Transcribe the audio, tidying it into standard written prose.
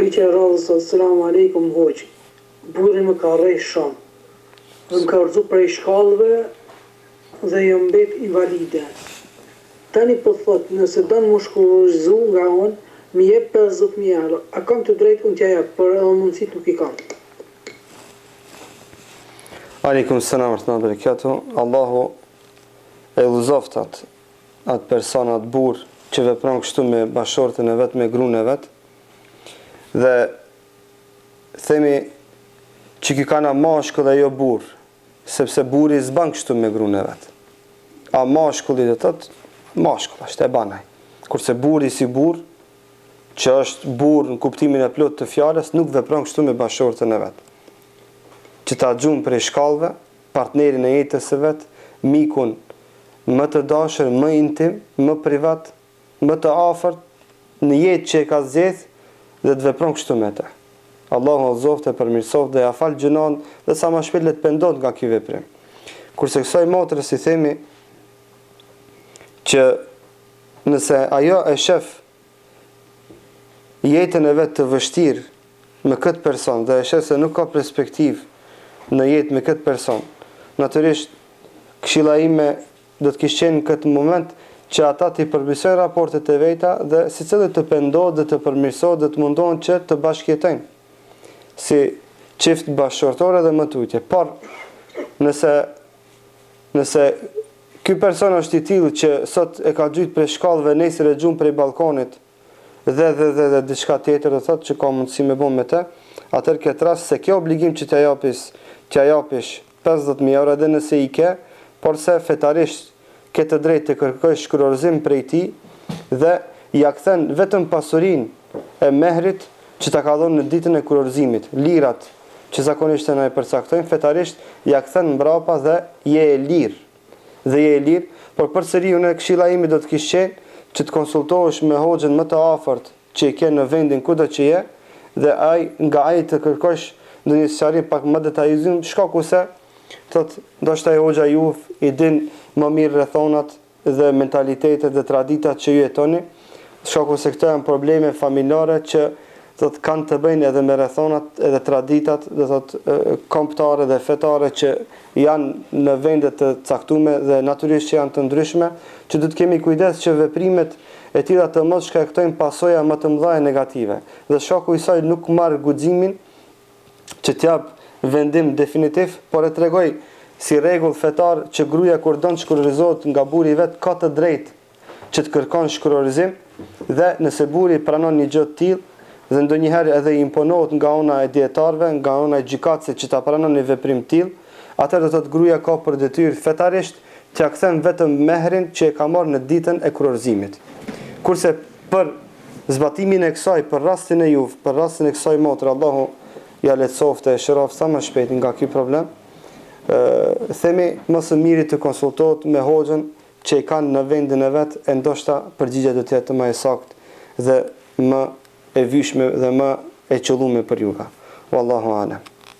Pyetja e radhës është Selamu Alejkum hoxhë, burri më ka rreh shumë dhe më ka rrëzu prej shkallëve dhe jom mbet invalide. Tani po thotë nëse don mu shkurorëzu nga unë, mi jep 50.000 euro, a kam të drejtë unë t'ja jap, por edhe mundësitë nuk i kam. Alejkum selam rahmetullahi berekatuhu. Allahu e udhëzoftë atë atë person, atë burrë që vepron kështu me bashkëshorten e vet, me gruan e vet. Dhe themi që ky kana mashkull e jo burrë, sepse burri s'ban kështu me gruan e vet. A mashkulli do të thotë mashkull është e ban ai. Kurse burri si burrë, që është burrë në kuptimin e plotë të fjalës, nuk vepron kështu me bashkëshorten e vet. Që ta gjun prej shkallëve, partnerin e jetës së vet, mikun më të dashur, më intim, më privat, më të afërt në jetë që e ka zgjedh dhe të vepron kështu me të. Allahu e udhëzoftë e përmirësoftë dhe ja fal gjynahun dhe sa më shpejt le të pendohet nga ky veprim. Kurse kësaj motrës i themi që nëse ajo e shef jetën e vet të vështirë me këtë person dhe e shef se nuk ka perspektivë në jetë me këtë person, natyrisht këshilla ime do të kish qenë në këtë moment që ata t'i përmirësojnë raportet e veta dhe secili të pendohet dhe të përmirësohet dhe të mundohen që të bashkëjetojnë si çift bashkëshortor edhe më tutje. Por nëse nëse ky person është i tillë që sot e ka gjujt prej shkallëve, nesër e gjun prej ballkonit, dhe dhe dhe dhe diçka tjetër do thotë që ka mundësi me bo me të, atëherë këtë rast s'e ke obligim që t'ia japis, t'ia japish 50.000 euro edhe nëse i ke, porse fetarisht ke të drejtë të kërkojsh shkurorëzim prej tij dhe ia kthen vetëm pasurinë e mehrit që ta ka dhënë në ditën e kurorëzimit, lirat që zakonisht na e përcaktojnë fetarisht ia kthen mbrapa dhe je e lirë. dhe je e lirë, por përsëri unë këshilla ime do të kish qenë që të konsultohesh me hoxhën më të afërt që e ke në vendin kudo që je dhe ai nga ai të kërkosh ndonjë sqarim pak më detajizim, shkaku se thotë ndoshta ai hoxha juv i din më mirë rrethonat dhe mentalitetet dhe traditat që ju jetoni, shkaku se këto janë probleme familjare që thotë kanë të bëjnë edhe me rrethonat edhe traditat, do thotë kombëtare dhe fetare që janë në vende të caktume dhe natyrisht që janë të ndryshme, që duhet të kemi kujdes që veprimet e tilla të mos shkaktojnë pasoja më të mëdha negative. Dhe shkaku i saj nuk marr guximin që të jap vendim definitiv, por e tregoj si rregull fetar që gruaja kur don të shkurorëzohet nga burri i vet ka të drejtë që të kërkon shkurorëzim dhe nëse burri pranon një gjë të tillë dhe ndonjëherë edhe i imponohet nga ana e dijetarëve, nga ana e gjykatësit që ta pranon një veprim të tillë, atëherë do të thotë gruaja ka për detyrë fetarisht t'ia kthen vetëm mehrin që e ka marrë në ditën e kurorëzimit. Kurse për zbatimin e kësaj për rastin e juv, për rastin e kësaj motre, Allahu ja lehtësoftë e shëroftë sa më shpejt nga ky problem, ë themi më së miri të konsultohet me hoxhën që i kanë në vendin e vet e ndoshta përgjigja do të jetë më e saktë dhe më e vyshme dhe më e qëllume për juve. Wallahu alem.